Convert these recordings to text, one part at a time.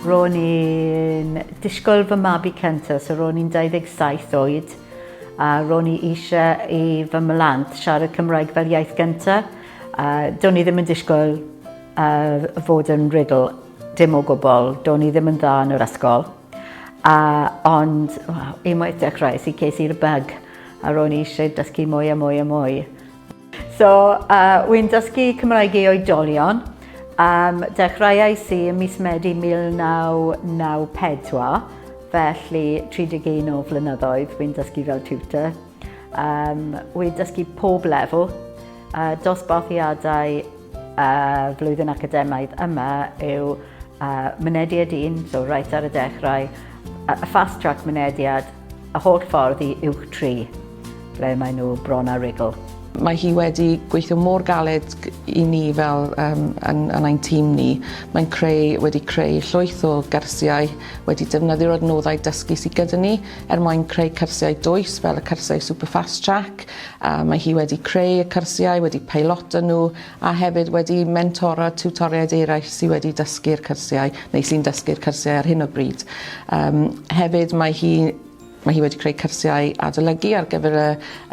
Ro'n i'n disgwyl fy mabi cyntaf, so ro'n i'n 27 oed, a ro'n i eisiau i fy mhlant siarad Cymraeg fel iaith gyntaf. A do'n i ddim yn disgwyl uh, fod yn rugl, dim o gwbl. Do'n i ddim yn dda yn yr ysgol. A, ond, well, unwaith dechrau, i ces i'r bug, a ro'n i eisiau dysgu mwy a mwy a mwy. So, uh, wy'n dysgu Cymraeg i oedolion. Um, dechreuais i ym mis Medi 1994, felly 31 o flynyddoedd wy'n dysgu fel tutor. Um, wy'n dysgu pob lefel. Uh, dosbarthiadau uh, flwyddyn academaidd yma yw uh, mynediad un, so right ar y dechrau, a fast track mynediad, y holl ffordd i uwch tri, ble maen nhw bron â rugl. Mae hi wedi gweithio mor galed i ni fel um, yn, yn ein tîm ni. Mae'n creu, wedi creu llwyth o gyrsiau, wedi defnyddio'r adnoddau dysgu sydd gyda ni er mwyn creu cyrsiau dwys fel y cyrsiau Super Fast Track. Uh, mae hi wedi creu y cyrsiau, wedi peilota nhw a hefyd wedi mentora tiwtoriaid eraill sydd wedi dysgu'r cyrsiau neu sy'n dysgu'r cyrsiau ar hyn o bryd. Um, hefyd mae hi Mae hi wedi creu cyrsiau adolygu ar gyfer y,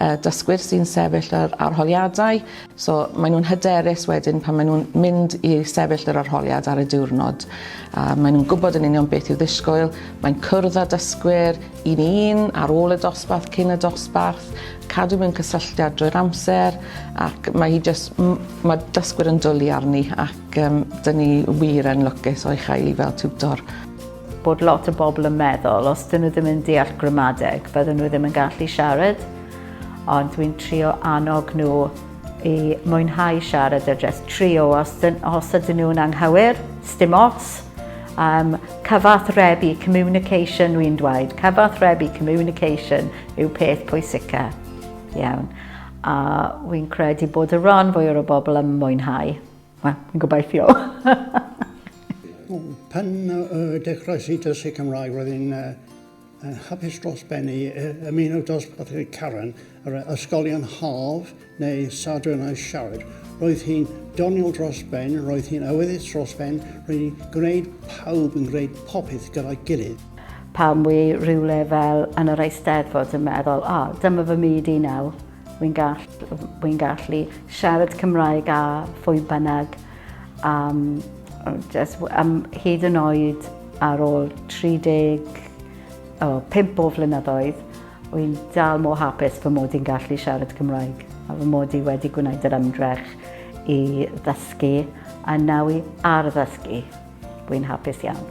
y dysgwyr sy'n sefyll yr arholiadau. So maen nhw'n hyderus wedyn pan maen nhw'n mynd i sefyll yr arholiad ar y diwrnod. A maen nhw'n gwybod yn union beth i'w ddisgwyl. Mae'n cwrdd â dysgwyr un i un ar ôl y dosbarth, cyn y dosbarth, cadw mewn cysylltiad drwy'r amser ac mae hi jyst, mae dysgwyr yn dwlu arni ac um, dyn ni wir yn lwcus o'i chael hi fel tiwtor. Bod lot o bobl yn meddwl, os dyn nhw ddim yn deall gramadeg, bydden nhw ddim yn gallu siarad. Ond dwi'n trio annog nhw i mwynhau siarad a just trio os, dyn, os ydyn nhw'n anghywir, sdim ots. Um, cyfathrebu, communication wy'n dweud. Cyfathrebu, communication yw peth pwysica. Iawn. A wy'n credu bod y rhan fwyaf o bobl yn mwynhau. Wel, yn gobeithio. Pan uh, dechrau i dysgu Cymraeg, roedd hi'n uh, yn hapus dros ben i ymuno dosbarth Karen ar ysgolion haf neu Sadwrnau Siarad. Roedd hi'n doniol dros ben, roedd hi'n awyddus dros ben, roedd hi'n gwneud pawb yn gwneud popeth gyda'i gilydd. Pan wi rhywle fel yn yr Eisteddfod yn meddwl, o, oh, dyma fy myd i nawr, wy'n gall, wy gallu siarad Cymraeg â phwy bynnag. Um, just, um, hyd yn oed ar ôl 35 o flynyddoedd, wy'n dal mor hapus fy mod i'n gallu siarad Cymraeg a fy mod i wedi gwneud yr ymdrech i ddysgu a naw i ar ddysgu. Wy'n hapus iawn.